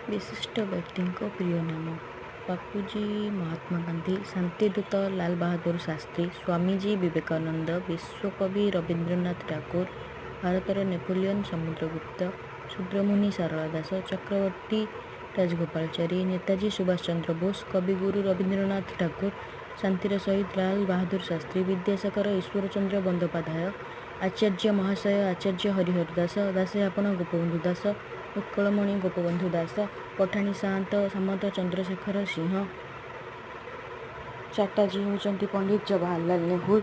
ବିଶିଷ୍ଟ ବ୍ୟକ୍ତିଙ୍କ ପ୍ରିୟ ନାମ: ବାପୁଜୀ, ମହାତ୍ମା ଗାନ୍ଧୀ, ଶାନ୍ତିଦୂତ ଲାଲ ବାହାଦୁର ଶାସ୍ତ୍ରୀ, ସ୍ୱାମୀଜୀ ବିବେକାନନ୍ଦ, ବିଶ୍ୱକବି ରବୀନ୍ଦ୍ରନାଥ ଠାକୁର, ଭାରତର ନେପୋଲିଅନ ସମୁଦ୍ରଗୁପ୍ତ, ଶୂଦ୍ରମୁନି ସାରଳା ଦାସ, ଚକ୍ରବର୍ତ୍ତୀ ରାଜଗୋପାଳଚାରୀ, ନେତାଜୀ ସୁଭାଷ ଚନ୍ଦ୍ର ବୋଷ, କବିଗୁରୁ ରବୀନ୍ଦ୍ରନାଥ ଠାକୁର, ଶାନ୍ତିର ସହିଦ ଲାଲ ବାହାଦୁର ଶାସ୍ତ୍ରୀ, ବିଦ୍ୟାସାଗର ଈଶ୍ୱର ଚନ୍ଦ୍ର ବନ୍ଦୋପାଧ୍ୟାୟ, ଆଚାର୍ଯ୍ୟ ମହାଶୟ ଆଚାର୍ଯ୍ୟ ହରିହର ଦାସ, ଦାସେ ଆପଣା ଗୋପବନ୍ଧୁ ଦାସ, ଉତ୍କଳମଣି ଗୋପବନ୍ଧୁ ଦାସ, ପଠାଣି ସାଆନ୍ତ ସାମନ୍ତ ଚନ୍ଦ୍ରଶେଖର ସିଂହ। ଚାଟାର୍ଜୀ ହେଉଛନ୍ତି ପଣ୍ଡିତ ଜବାହରଲାଲ ନେହେରୁ,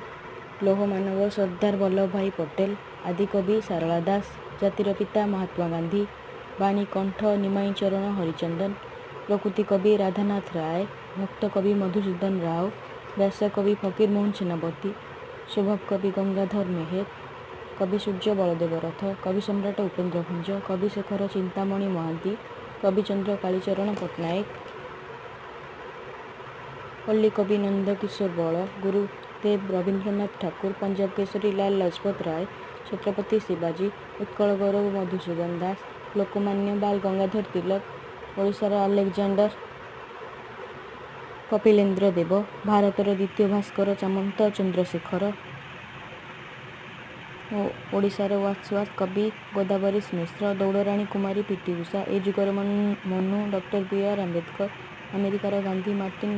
ଲୌହ ମାନବ ସର୍ଦ୍ଦାର ବଲ୍ଲଭ ଭାଇ ପଟେଲ, ଆଦିକବି ସାରଳା ଦାସ, ଜାତିର ପିତା ମହାତ୍ମା ଗାନ୍ଧୀ, ବାଣୀକଣ୍ଠ ନିମାଇଁ ଚରଣ ହରିଚନ୍ଦନ, ପ୍ରକୃତି କବି ରାଧାନାଥ ରାୟ, ଭକ୍ତ କବି ମଧୁସୂଦନ ରାଓ, ବ୍ୟାସକବି ଫକୀରମୋହନ ସେନାପତି, ସ୍ୱଭାବ କବି ଗଙ୍ଗାଧର ମେହେର, କବି ସୂର୍ଯ୍ୟ ବଳଦେବ ରଥ, କବି ସମ୍ରାଟ ଉପେନ୍ଦ୍ର ଭଞ୍ଜ, କବି ଶେଖର ଚିନ୍ତାମଣି ମହାନ୍ତି, କବିଚନ୍ଦ୍ର କାଳୀଚରଣ ପଟ୍ଟନାୟକ, ପଲ୍ଲୀକବି ନନ୍ଦକିଶୋର ବଳ, ଗୁରୁଦେବ ରବୀନ୍ଦ୍ରନାଥ ଠାକୁର, ପଞ୍ଜାବ କେଶରୀ ଲାଲ ଲଜପତ ରାୟ, ଛତ୍ରପତି ଶିବାଜୀ, ଉତ୍କଳ ଗୌରବ ମଧୁସୂଦନ ଦାସ, ଲୋକମାନ୍ୟ ବାଲ ଗଙ୍ଗାଧର ତିଲକ, ଓଡ଼ିଶାର ଆଲେକ୍ଜାଣ୍ଡର କପିଲେନ୍ଦ୍ର ଦେବ, ଭାରତର ଦ୍ୱିତୀୟ ଭାସ୍କର ସାମନ୍ତ ଚନ୍ଦ୍ରଶେଖର ଓ ଓଡ଼ିଶାର ୱାଟ୍ସୱାର୍ଥ କବି ଗୋଦାବରୀଶ ମିଶ୍ର, ଦୌଡ଼ରାଣୀ କୁମାରୀ ପି ଟି ଉଷା, ଏ ଯୁଗର ମନୁ ଡକ୍ଟର ବି ଆର୍ ଆମ୍ବେଦକର, ଆମେରିକାର ଗାନ୍ଧୀ ମାର୍ଟିନ।